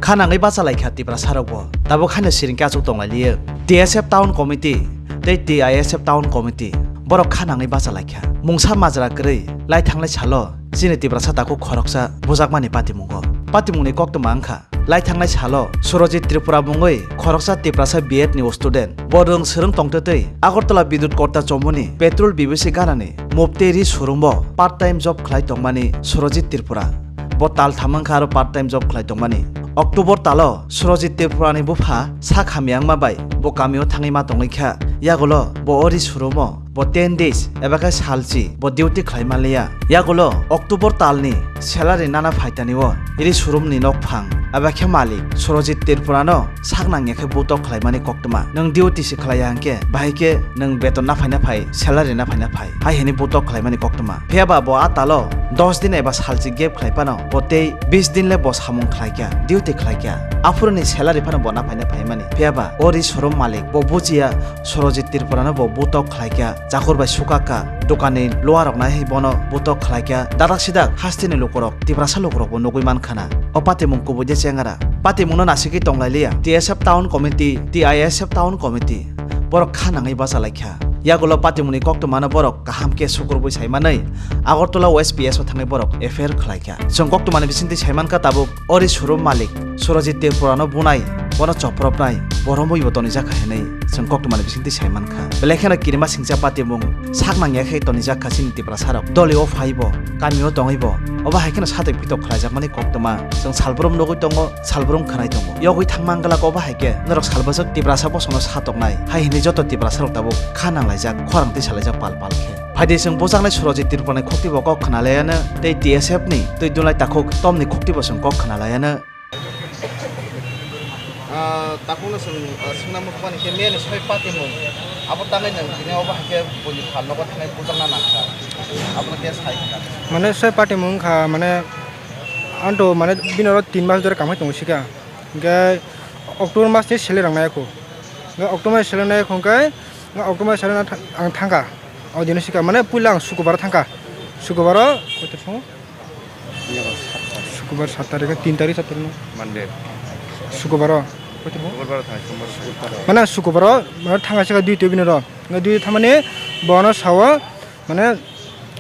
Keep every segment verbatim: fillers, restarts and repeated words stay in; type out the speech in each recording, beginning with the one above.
Kha nangwi bacha lai kha Tiprasarokbo. Tabuk haino siring khe achuk tong lai liyo. T S F Town Committee tei T I S F Town Committee borok kha nangwi bacha lai kha. Mungsa majra kwrwi lai thanglai salo chini Tiprasa takhuk khoroksa bujakmani patimungo. Patimungni koktwma wngkha, lai thanglai salo Surojit Tripura mungwi khoroksa Tiprasa B Ed ni student. Bo rwng swrwng tongtwtwi Agartala Bidut Korta chomoni petrol B B C ganani mop tei ri showroom o part time job khlai tongmani Surojit Tripura. Bo tal tham wngkha aro part time job khlai tongmani. October talo Surojit Tripura ni bupha sak hamya wngma bai bo kamio thangwi ma tongwi kha. Yagulo bo o ri showroom o bo ten days eba khe salchi bo duty khlai manliya. Yagulo October talni salary nana phaitani o ri showroom ni nokphang eba khe malik Surojit Tripura no sak nangya khe butok khlaimani koktwma. Nwng duty se khlaiya hwnkhe bahai khe nwng beton na phaina phai, salary na phaina phai, hai hwnwi butok khlaimani koktwma. Phiyaba bo a talo dos din eba salchi gap khlai phano bo tei bis din le bo samung khlaikha, duty khlaikha. Aphuruni salary phano bo na phaina phaimani. Phiyaba o ri showroom malik bo bujiya Surojit Tripura no bo butok khlaikha, chakur bai sukakha, dokanni luarok nai hai bono butok khlaikha. Dadak sidak hasteni lukurok, Tiprasa lukurok bo nugwi mankhana. O patimung kubui de chengara. Patimungno nasigwi tonglailiya. T S F Town Committee, T I S F Town Committee. Borok kha nangwi bacha lai kha. Yagulo patimungni koktwmano borok kaham khe sukurubui sai manwi Agartala West P S o thangwi borok F I R khlai kha. Chwng koktwmani bisingtwi sai mankha tabuk o ri showroom malik Surojit Tripurano bunai, bono chopropnai, bo romwibo tonijak kha hinwi chwng koktwmani bisingtwi sai mankha. Belai kheno kirima singcha patimung sak nangya khe tonijak kha chini Tiprasarok. Doli o phaibo, kamio tongwibo, obo hai kheno satwi pitok khlaijakmani koktwma chwng salbrum nugwi tongo. Salbrum khwnai tongo. Yogwi thangma wngla obo hai khe norok salbwswk Tiprasa bosongno satoknai hai hwnwi joto Tiprasarok tabuk kha nanglaijak, khorang twi salaijak pal pal khe. Phaidi chwng bujaknai Surojit Tripurani khuktibo kok khwnalaiano tei T S F ni twi dunlai takhuk Tomni khuktibo chwng kok khwnalaiano. Ah, takhukno chwng, ah, swngna muchungmani khe miyani soi patimung. Abo tangwi nwng tini obo hai khe buini phalnogo thanai bujakna nangkha. Abono khe sai kha. Mane soi patimung wngkha, mane, Anto mane bini oro tin mas dore kamai tongo sika. Hingke October mas ni salary rang nai kho. Hingke October salary nai kho hingke, hingke October salary na ang thangka. O dino sika mane puila ang sukubaro thangka. Sukubaro, koi tarik song? Sukubar sat tarik, tin tarik, sat tarik no. Monday. Sukubaro, koi tarik song? Sukubaro thang, Sukubaro. Mane sukubaro, mane thangka sika dui tebini ro. Hingke dui thamani bono sawo, mane,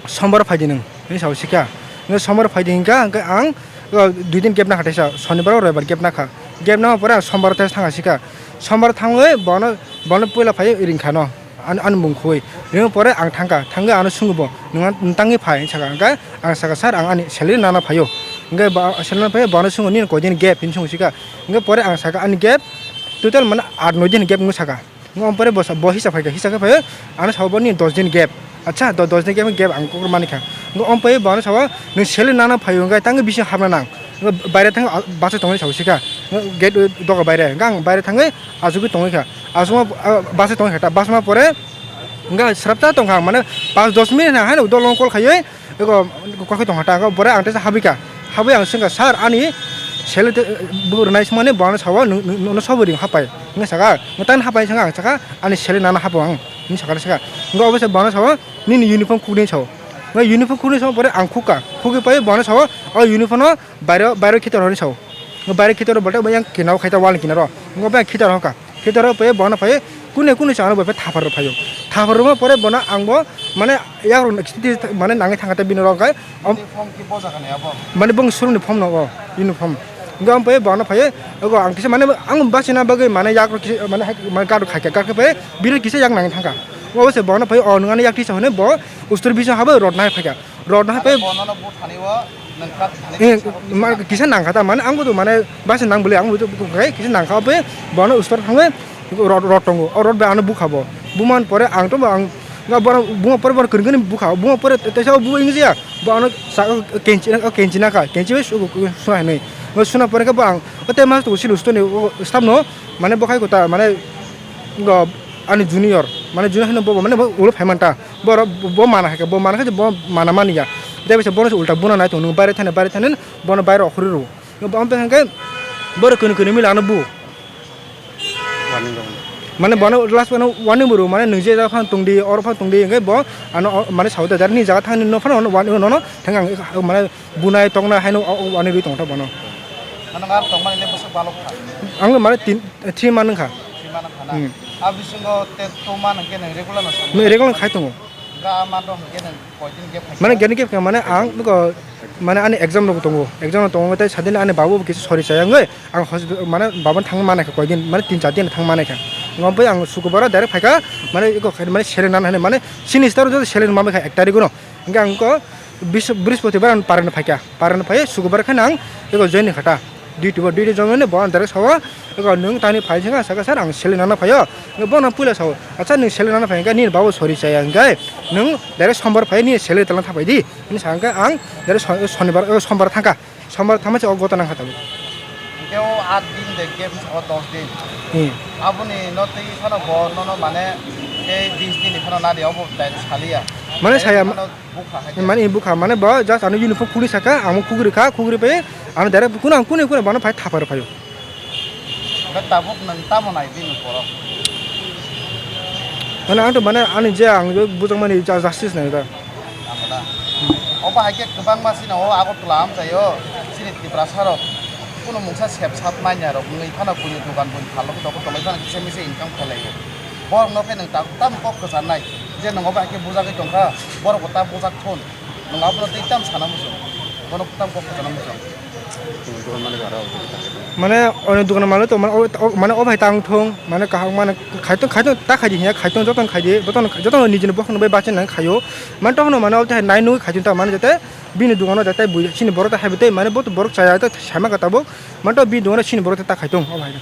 sombar phaidi nwng, hinwi sao sika. Nwng sombar phaidi hinkha, hingkhe ang, o, dui din gap nakha teisa, sonibar o roibar gap nakha. Gap nama pore ang sombar teisa thangha sika. Sombar thangwi bono, bono puila phaiwi ringkha no, ani, ani mung khoi. Ringwi pore ang thangkha, thangwi ano swngo bo, "Nwng, nwng tangwi phai?" hinwi sakha. Hingkhe ang sakha, "Sir, ang ani salary nana phaio." Hingkhe ba, salary nana phaio, bono swngo, "Nini koidin gap?" hinwi swngo sika. Hingkhe pore ang sakha, "Ani gap total mane aat noi din gap," hinwi sakha. Ngo ompore bo sa-, bo hisa phaikha, hisa khe phai, ano sabo boni dos din gap. Acha, do-, dos din gap, gap ang kokor manikha. Ngo ompoi bo ano sabo, "Nwng salary nana phaio, hingkhe tangwi bising habna nang." Ngo baire thang, a, basa tongwi sabo sika. Ngo gate, o, doga baire, hingkhe ang baire thangwi achugwi tongwi kha. Achuma, a, basa tongwi kha ta, basma pore, hingkhe srapta tongkha, mane, panch dos minute na haino dolong call khaiwi, Eko, kokhe tongkha ta, eko bore ang teisa habikha. Habwi ang swngkha, "Sir, ani salary te, bo rwnai songmani bo ano sao, nwng, nwng, nwng sobo ring hapai." Hwnwi saka, nwng tani hapai saka, ang saka, "Ani salary nana hapo ang," hwnwi saka, saka. Hwnkhe obo se bo ano sao, "Nini uniform khuknwi sao." Hwnkhe uniform khuknwi sao, pore ang khukha. Khukwi pai bo ano sao, "O uniform no bairo, bairo khitor," hwnwi sao. Hwnkhe bairo khitor bolte bo yang kinao khaita wall kinaro. Hwnkhe bo yang khitor hokha. Khitor rok pai bono pai kune kune chana bai thapar rok phaio. Thapar rok pore bono ang bo mane yak rok mane nangwi thangkha ta bini rok khe. Uniform ki bo jaga ni abo? Mane bong suruni form no o uniform. Hingke ang pai bono pai ego ang kisa mane ang bachina bagwi mane yak rok kisa mane hai mane gado khaikha gakhe pai bini kisa yak nangwi thangkha. O se bono pai o nungani yak tisa hone bo ustur bisa habo rot nai phaikha. Rot nai pai. Bono no bo thani o. Eh, ma-, kisa nangkha ta, mane, ang bo to, mane, bus nang bole, ang bo to, kisa nangkha, obe, bono ustor thangwi, rod, rod tongo, o rod bai ano bukha bo, buman pore ang to, ang, nga bono, buma pore bono kwrwngwi bukha, buma pore te-, teisa o bu wngya, bo ano sa-, o kenchi, o kenchi nakha, kenchi bai su-, su-, suna hinwi, o suna pore khe bo ang, o te mas to usil ustor ni, o staff no, mane, bo khai kota, mane, go, ani junior, mane, junior hino bo, bo, mane, bo ulo phai manta. Borok bo mana hai khe, bo mana khe bo mana mani ya. Tei bisa bono se ulta buna nai tong, nwng baire thani, baire thani, bono baire okhorwi rw. Nwng bo ampe hwnkhe borok kunu kunu mila ano bu. Warning rw. Mane bono last bono warning bo rw, mane nwng je jaga phano tong di, oro phano tong di, hwnkhe bo ano o, mane sao da jar ni jaga thangni no phano warning rw, no, no, thang ang mane bunai toknai haino o, o, warning rw tong ta bono. Ano ngar tongmani le bwswk balok kha. Ang mane tin, three month wngkha. Three month wngkha na? Hmm. A bisingo te two month hwnkhe nwng regular no swngo? Nwng regular khai tongo. Ga a month o hwnkhe nwng koidin gap khaikha? Mane gap ni gap kha mane ang nugo mane ani exam rok tongo. Exam rok tongo tei sadin ani babu bo kisa sori chaya wngwi ang hospital mane babani thangma manai kha koidin mane tin char din thangma manai kha. Wng bai ang sukrubaro direct phaikha mane eko khaidi mane seleng nana hinwi mane sini star o joto seleng manbai kha ek tarikh o no. Hingke ang ko bis-, Brihospatibar ang parano phaikha, parano phai sukubar khe ang eko join khata. Duty bo, duty join mane bo ang direct sao, eko nwng tani phai singha saka sir ang seleng nana phaio. Bo nang puila sao, acha nwng seleng nana phai hingke nini babo sori chaya hingke nwng direct sombar phai nini seleng talna thapai di. Hini sa hingke ang direct so-, sonibar, eko sombar thangkha. Sombar thangma se o gota nang kha tabuk. Hingke o aat din de gap o dos din. Hmm. Aboni no twi phano bo nono mane tei bis din phano nadi obo tai saliya. Mane saya phano bukha hai. Mane bukha mane bo just ano uniform khuli saka amo khugri kha khugri pe ano direct kuno ang kune kune bana phai thapar phaio. Hingke tabuk nang tamo nai din borok. Mane ang to mane ani je ang bujakmani justice nai da. Tamo da. Obo hai khe kwbangma chini o Agartala amchaio, chini Tiprasa rok kunu mungsa sep sap manya rok wngwi phano buini dogan buini phalno khe tongwi phano kisa misa income khlaio. Borok no khe nwng ta-, tamo kok kwcharnai je nwng obo hai khe bujagwi tongkha, borok bo ta bujak thun, nwng abono tei tamo sana muchung, bono tamo kok kwcharna muchung. Mane, ono dukano manwi tongmani, o, o, mane, o bai tang thung, mane, kaham, mane, khaitong, khaitong, ta khaidi hiya, khaitong, jotono khaidi, jotono, jotono nijini bokhokno bai bachina khaio. Mane, tokno, mane, o tai nai nugwi khaitong ta, mane, jete bini dukano jete bui, chini borok ta haibo tei, mane, bo borok chaya ta sama ka tabuk, mane, to bini dukano chini borok ta khaitong, o bai.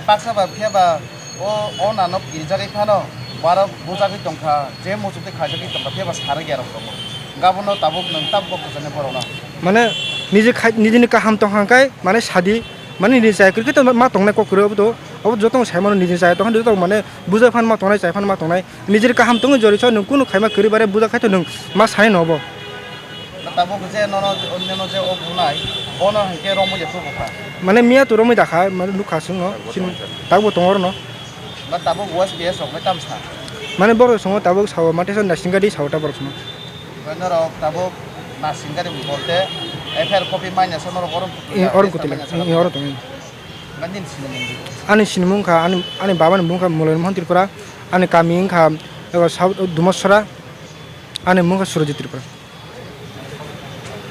Baksa ba phiya ba, O, o nano kirijagwi phano, borok bujagwi tongkha, je muchuk tei khaijagwi tongkha, phiya ba sarwi ya rok tongo. Hwnkhe abono tabuk nwng tabuk bo kwchani borokno. Mane, niji khai-, nijini kaham tongkha hwnkhe, mane, sadi, mane, niji chaya kwrwi khe to ma tongnai kok kwrwi obo to, obo jotono sai mano nijini chaya tongkha, jotono mane, bujak phano ma tongnai, chai phano ma tongnai, nijini kaham tongwi jori so nwng kunu khaima kwrwi bare bujak khai to nwng ma sanai no obo. Tabuk je nono, nono je o bunai, bono hinkhe romwi je tubu kha. Mane miya to romwi dakha, mane nukha chwngno, chini tabuk tongo oro no. Ba tabuk West B S rok bai tam sa. Mane borok songo tabuk sao, mate son nasing gadi sao ta borok songo. Ba norok tabuk nasing gadi bolte F I R copy manya sa norok orom kutu. Eh, orom kutu. Eh, orom tongo. Ba nini sinimung di. Ani sinimung kha, ani, ani baba ni mung kha Mulayam Mohan Tripura, ani kami wngkha, ego South Dumasora, ani mung kha Surajit Tripura.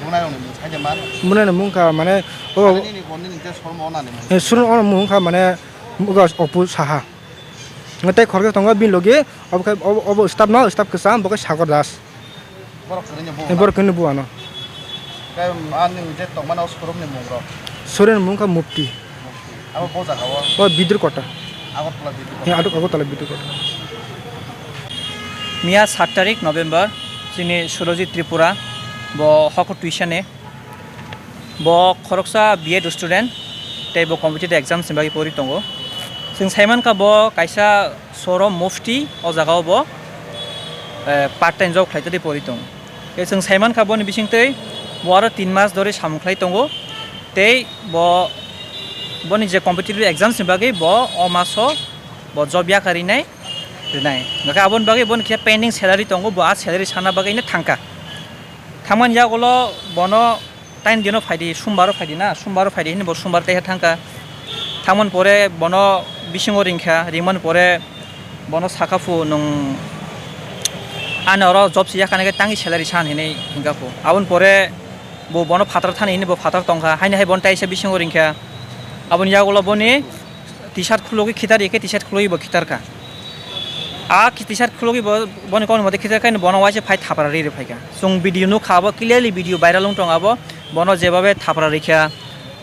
Bunai rokni mung saide man. Bunai ni mung kha mane o. Ani nini bo nini je sormo onani mung. Eh, Surun ono mung kha mane muga Opu Saha. Ngatei khoroksa tongo bini logi obo khe obo, obo staff no, staff kwcham bo khe Sagar Das. Borok kwrwini bu. Eh, borok kwrwini bu ano. Khe ani je tongmani o showroom ni mung rok. Showroom ni mung kha Mufti. Abo bo jaga o? O Bidur Kota. Agartala Bidur Kota. He, Agartala Bidur Kota. Miya sat tarik November, chini Surojit Tripura, bo hoko tuisane. Bo khoroksa B Ed student, tei bo competitive exams ni bagwi pori tongo. Chwng saimankha bo kaisa showroom Mufti, o jaga o bo, eh, part time job khlai tei pori tongo. Tei chwng saimankha boni bisingtwi bo aro tin mas dhori samung khlai tongo. Tei bo, boni je competitive exams ni bagwi bo o maso bo job yakarwi nai, rwnai. Hwnkhe aboni bagwi boni khe pending salary tongo, bo a salary sana bagwi no thangkha. Thangmani yagulo bono tain dino phaidi, Sumbar o phaidi na, Sumbar o phaidi hwnwi bo Sumbar tei thangkha. Thangmani pore bono bisingo ringkha, ringmani pore bono sakha phu nwng ani oro job se yakarnai khe tangwi salary san hinwi hingkha phu. Aboni pore bo bono phatar thani hinwi bo phatar tongkha, haini hai bono taisa bisingo ringkha. Aboni yagulo boni T-shirt khulugwi khitar, eke T-shirt khulugwi bo khitar kha. A ki T-shirt khulugwi bo, boni kokni mothe khitar kha, bono waisa phai thapra ri ri phai kha. Chwng video nukha abo, clearly video viral wng tong abo. Bono jebabe thapra ri kha,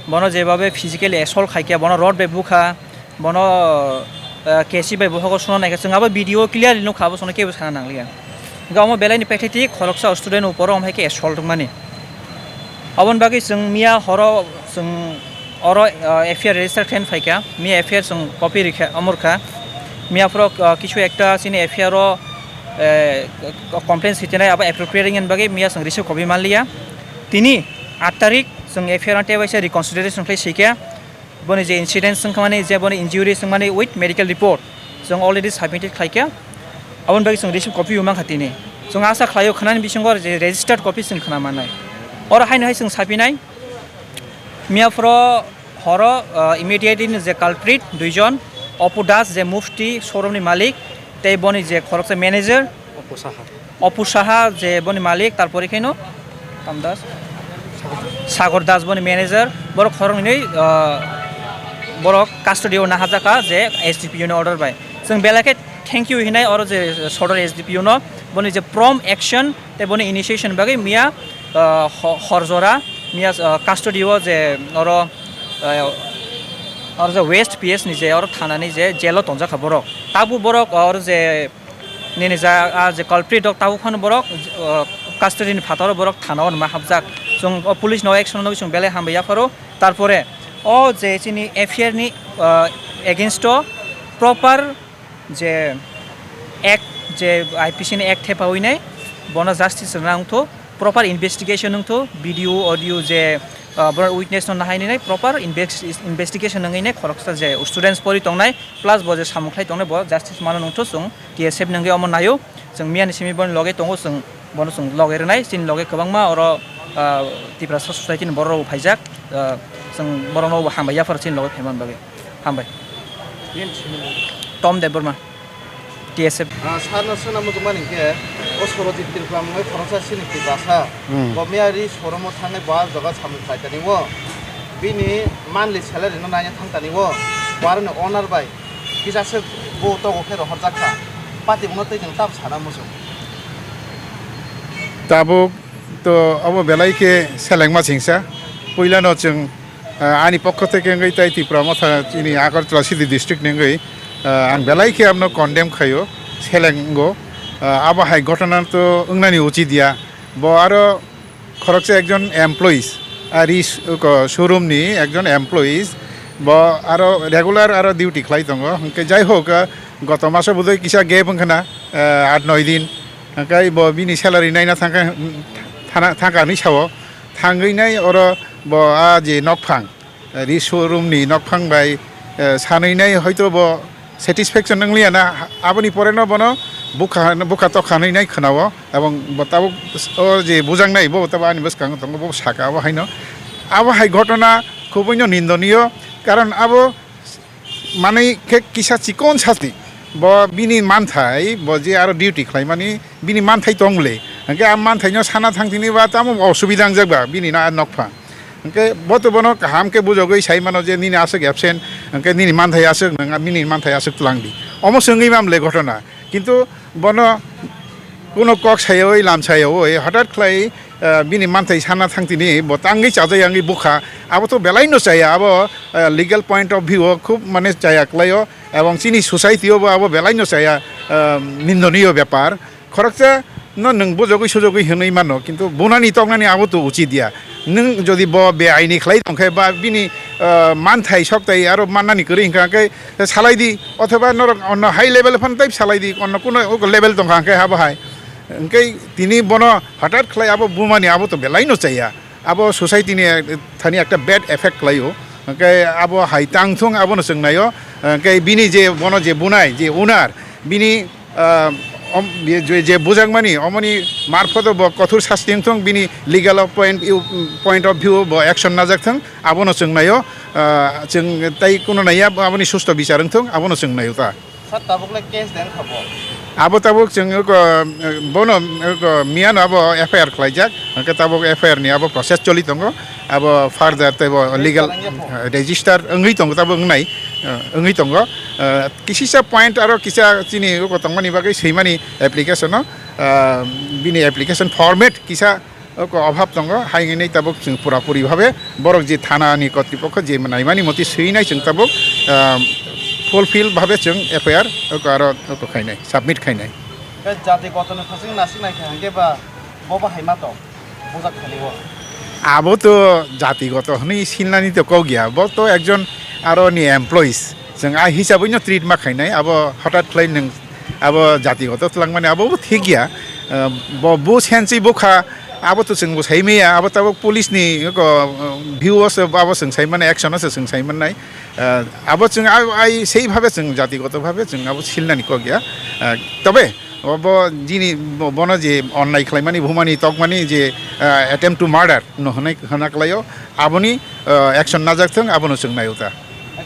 bono jebabe physically assault khai kha, bono rod bai bukha, bono, eh, kesi bai bohogo suna nai kha. Chwng abo video clearly nukha abo, chwngno kebo sana nangliya. Hingke omo belai ni pathetic, khoroksa student upor o omo hai khe assault wngmani. Aboni bagwi chwng miya horo chwng oro, ah, F I R register khe phaikha, miya F I R chwng copy rikha, omo rwkha. Miya phoro, ah, kisu ekta chini F I R o, eh, complaint sitinai abo appropriate wngmani bagwi miya chwng receive copy manliya. Tini aat tarik chwng F I R no tei waisa reconsideration khlai sikha. Boni je incident wngkha mani, je boni injury wngmani with medical report, chwng already submitted khlaikha. Aboni bagwi chwng receive copy o mankha tini. Chwng asa khlaio khwnani bisingo je registered copy chwng khwna mannai. Oro haino hai chwng sapinai, miya phoro Oro, ah, immediately ni je culprit duijon, Opu Das je Mufti showroom ni malik, tei boni je khoroksa manager, Opu Saha. Opu Saha je boni malik, tarpore khaino Kam Das? Sagar Das boni manager, borok khoroknwi, ah, borok custody o nahajaka je S D P O ni order bai. Chwng belai khe thank you hinai oro je Sodor S D P O no, boni je prompt action tei boni initiation bagwi miya, ah, ho-, hor jora miya, ah, custody o je oro, ah, oro je West P S ni je oro thana ni je jail o tongjak kha borok. Tabuk borok oro je nini ja, ah, je culprit rok tabuk phano borok, ah, custody ni phataro borok thana o ma hapjak. Chwng o police no action no chwng belai hambai yapharo. Tarpore o je chini F I R ni, ah, against o proper je act, je I P C ni act thepawi nai, bono justice rwna wngtho, proper investigation wngtho, video, audio je, ah, borok witness no nahai nai proper invest-, investigation wngwi nai khoroksa je students pori tongnai plus bo je samung khlai tongnai bo justice mano wngtho, chwng T S F ni wngwi omo naio, chwng miyani simi boni loge tongo, chwng bono chwng loge rwnai, chini loge kwbangma oro, ah, Tiprasa society ni borok rok bo phaijak, ah, chwng borok no bo hambai yaphar chini loge phaimani bagwi. Hambai. Nini simi? Tom Debbarma, T S F. Ah, sir no swngna muchungmani hinkhe, o Sorojit Tripura mungwi khoroksa chini Tiprasa. Hmm. Bo miyari showroom o thangnai bo ah jaga samung khlai tani o. Bini monthly salary no naina thang tani o. Bo aroni owner bai kisa swk bo togo khe rohorjak kha. Pati bono twi chwng tab sana muchung. Tabuk to abo belai khe selengma singsa. Puilano chwng, ah, ani pokho theke wngwi tai Tipra Motha chini Agartala City District ni wngwi, ah, ang belai khe abono condemn khaio, seleng wngo. Ah, abo hai ghotona to wngnani uchit ya. Bo aro khoroksa ekjon employees, ari s-, ko-, showroom ni ekjon employees, bo aro regular aro duty khlai tongo. Hwnkhe jai hok, ah, goto maso bodoi kisa gap wngkha na, ah, aat noi din. Hwnkhe bo bini salary naina thangkha, thana, thangkha hinwi sao. Thangwi nai oro bo a je nokphang, eh, ri showroom ni nokphang bai, eh, sanwi nai hoito bo satisfaction wngliya na, aboni pore no bono bukha, bukha tokha hinwi nai khwnao, ebong bo tabuk o je bujaknai bo tabuk ani bwskango tongo, bo saka abo haino. Abo hai ghotona khubui no nindoniyo, karon abo manwi khe kisa chikon sasti. Bo bini manthai, bo je aro duty khlaimani, bini manthai tong le. Hwnkhe a manthaino sana thangtini ba tamo osubida wngjak ba bini na nokphang. Hwnkhe bo to bono kaham khe bujogwi sai mano je nini aswk absent, hwnkhe nini manthai aswk nwng, bini manthai aswk twlang di. Omo se wngwi mam le ghotona. Kintu bono kuno kok sayawi, lam sayawi, hothat khlai, eh, bini manthai sana thangtini bo tangwi chajai wngwi bukha. Abo to belai no chaya, abo, eh, legal point of view o khub mane chaya kwlaio. Ebong chini society o bo abo belai no chaya, ah, nindoniyo bepar. Khoroksa no nwng bujogwi sujogwi hinwi mano, kintu bunani toknani abo to uchit ya. Nwng jodi bo beaini khlai tongkhe ba bini, ah, manthai soktai aro mannani kwrwi hwnkha khe salai di, othoba norok onno high level phano tai salai di, onno kuno level tongkha hwnkhe abo hai. Hwnkhe tini bono hothat khlai abo bumani abo to belai no chaya. Abo society ni, eh, thani ekta bad effect khlaio. Hwnkhe abo hai tang thung abono chwng naio. Hwnkhe bini je bono je bunai je owner bini, ah, om-, je, je, je bujakmani omoni marphoto bo kothor sasti wng thung, bini legal of point, point of view bo action najak thung abono chwng naio. Ah, chwng tai kuno naiya aboni susto bichar wng thung abono chwng naio ta. Sir, tabuk le case deng kha bo? Abo tabuk chwng oko, eh, bono, oko miyano abo F I R khlaijak, hwnkhe tabuk F I R ni abo process choli tongo, abo further tei bo legal, Register wngya pho? Eh, register wngwi tongo, tabuk wngnai, eh, wngwi tongo. Eh, kisisa point aro kisa chini oko tongmani bagwi swimani application o, eh, bini application format kisa oko obhab tongo, hai hwnwi tabuk chwng pura puri bhabe borok je thana ni kotripokho je naimani moti swinai chwng tabuk, ah, fulfill bhabe chwng F I R oko aro oko khainai, submit khainai. Khe jati gotoni phasing nasik nai kha hwnkhe ba bo bo hai ma tong bujak thani o. Abo to jati goto hwnwi sinani to kok ya, bo to ekjon aro ni employees, chwng a hisabwi no treat ma khainai, abo hothat khlai nwng abo jati goto twlangmani abo bo thik ya. Eh, bo, bo sensi bukha, abo to chwng bo sai maya, abo tabuk police ni, ko, eh, view o se abo chwng sai mannai, action o se chwng sai mannai. Eh, abo chwng a-, ai sei bhabe chwng jati goto bhabe chwng abo silnani kok ya. Eh, tobe Bo, bo jini bo-, bono je onnai khlaimani, bumani, tokmani je, ah, attempt to murder no hwnwi hwna klaio, aboni, ah, action najak thung, abono chwng naio ta.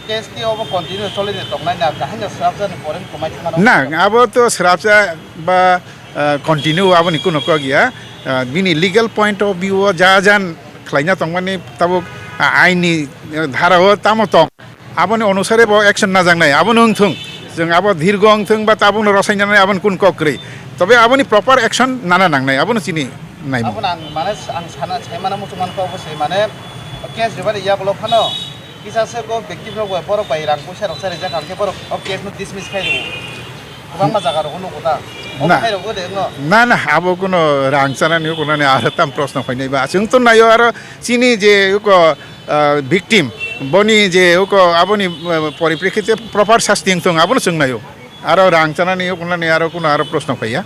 Case ki obo continue choli de tongnai na, kahino swrapjani pore kwmai thangmano? Na, abo to swrapsa ba, ah, continue aboni kuno kok ya. Ah, bini legal point of view o ja jan khlaina tongmani tabuk, ah, aini, ah, dhara o tamo tong. Aboni onusare bo action najaknai, abono wngthung. Chwng abo dirgo wngthung ba tabukno rosainani aboni kun kok kwrwi. Tobe aboni proper action nana nangnai, abono chini naimung. Abono ang mane ang sana saimano muchung mankha obo se mane case ribani yagulo phano kisa se go victim rok bai borok bai rang puisa rok sa rijak hwnkhe borok o case no dismiss khai rwo. Kwbangma jaga rogo nugo ta. O Na. Khai rogo de wngno. Na, na, abo kuno rang chanani, kunani aro tam proshno khainai ba. Chwng to naio aro chini je uko, ah, victim, boni je uko aboni, ah, poriprekhite proper sasti wngthung, abono chwng naio. Aro rang chanani, kunani aro kuno aro proshno phaiya.